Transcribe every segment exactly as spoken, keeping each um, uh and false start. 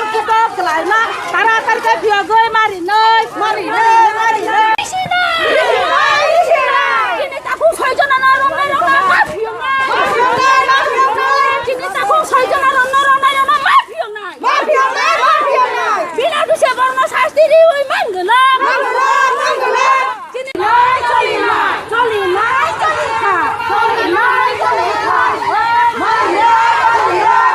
Kok kelaima, tara tarke phiyogoi mari noi, mari noi, mari noi. Chini takhuk soi jona na rong nai rong na ma phiyong nai. Chini takhuk soi jona rong nai rong nai rong na ma phiyong nai. Ma phiyong nai, ma phiyong nai. Bina duse borno sasti riwi manggala. Manggala, manggala. Chini nai choli nai, choli nai, choli kha. Choli nai, choli kha. Mari nai, mari nai.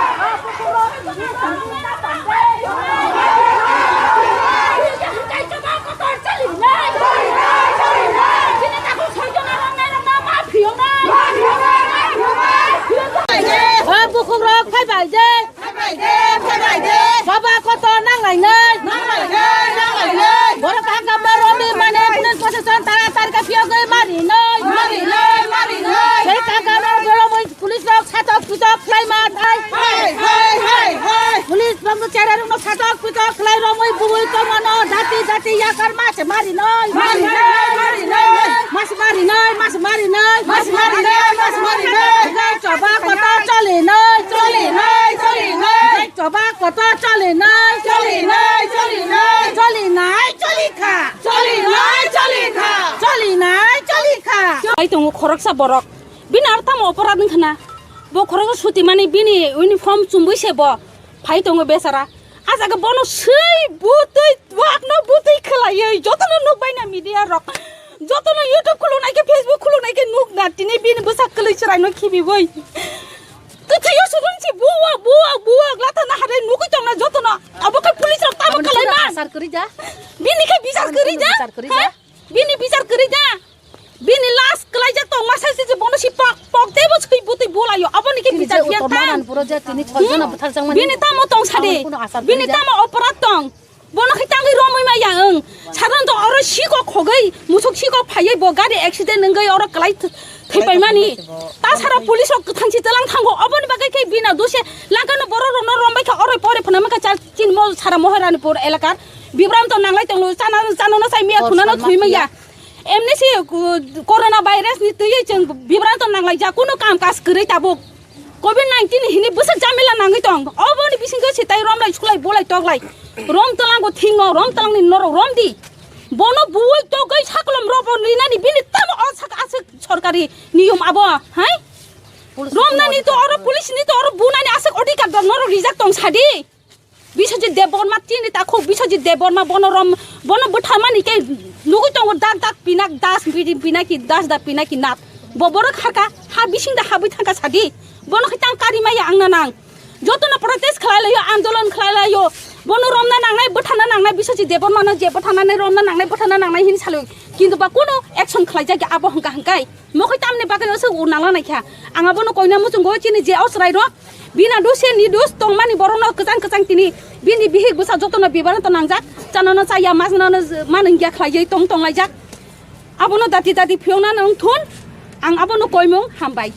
O bukhuk rok phai bai je. Phai bai de, phai bai de. Choba kotor nang lai nai. Nang lai nai, nang lai nai. Borok hakam ma romwi mane police proshashan tara tarka phiyogwi mari nai. Mari nai, mari nai. Sei hakam ma romwi police rok satok pitok khlai ma thai. Hai, hai, hai, hai. Police rok no chera rok no satok pitok khlai romwi bui tongmano jati jati yakar ma se mari nai. Mari nai, mari nai. Mas mari nai, mas mari nai. Mas mari nai, mas mari nai. Choba kotor choli nai. Choli nai, choli nai. Choba kotor choli nai. Choli nai, choli nai. Choli nai, choli kha. Choli nai, choli kha. Choli nai, choli kha. Phai tongo khoroksa borok. Bini aro tamo oporad wngkha na? Bo khoroksa sutimani bini uniform chumui se bo. Phai tongo besara. A jaga bono swi butwi, wakno butwi khwlaiwi jotono nukbaina media rok. Jotono YouTube khuluknai khe, Facebook khuluknai khe nukna tini bini bwsa kwlwi chwraino khibiwi. Kwthwio sudunsi buwak, buwak, buwak, lathana hare nugwi tongna jotono. Abo khe police rok tamo Aboni khwlai kheno ma. Asar kwrwi ja. Bini khe bichar Aboni kwrwi kheno ja. Bichar kwrwi Ha? ja. Bini bichar kwrwi ja. Bini last kwlaijak tongma sai se je bono si pok, pok teibo swi butwi bulaio. Aboni khe Bini bichar je biya utor tang. Manan puro je tini chol jona Hmm. bwthar jangmani. Bini tamo tong sadi. Aboni kheno asar Bini kwrwi ja. Tamo oporad tong. Bono khe tangwi romwi maya wng. Saron to oro sikok khogwi, musuk sikok phaiwi bo gari accident wngwi oro kwlai th-, thwipaimani. Ta sara police rok kwthang si tlang thango. Oboni bagwi khe bina dose langkano borok rokno rombai kha oro pore phana maka chal chinmo sara Moharanipur elakar. Bibranto nanglai tonglo chana, chana no sai miya thuna no thwi maya. Emni si ku-, corona virus ni twi chwng bibranto nanglai ja kunu kam kas kwrwi tabuk. Covid nineteen hini bwsa jamila nangwi tong. Oboni bisingo se tai romlai suklai bolai toklai. Rom tlango thingno, rom tlangni norok rom di. Bono buwai togwi saklom robo ninani bini tamo o sak aswk sorkari niyom abo, hai? Police Romnani to oro, police ni to oro bunani aswk odhikar dor norok rijak tong sadi. Biswajit Debbarma tini takhuk Biswajit Debbarma bono rom, bono bwtharmani khe nugwi tongo dak dak pinak das bidi pinaki das da pinaki nat. Bo borok harka ha bising da habwi thangka sadi. Bono khe tang kari maya ang na nang. Jotono protest khlai laio, andolon khlai laio. Bono romna nangnai, bwtharna nangnai, Biswajit Debbarmano je bwtharnani romna nangnai, bwtharna nangnai hin saloi. Kintu ba kuno action khlai jagya abo hwnkha hwnkhe. Mokhai tamni bagwi no se u nangla naikha. Ang abono koina muchungo chini je o chwrairok. Bina dose ni dos tongmani borokno kwchang kwchang tini bini bihik bwsa jotono bibano to nangjak. Chanano chaya, masnano manwngya khlaiwi tong tonglaijak. Abono dati dati phiyokna nang thun. Ang abono koimung hambai.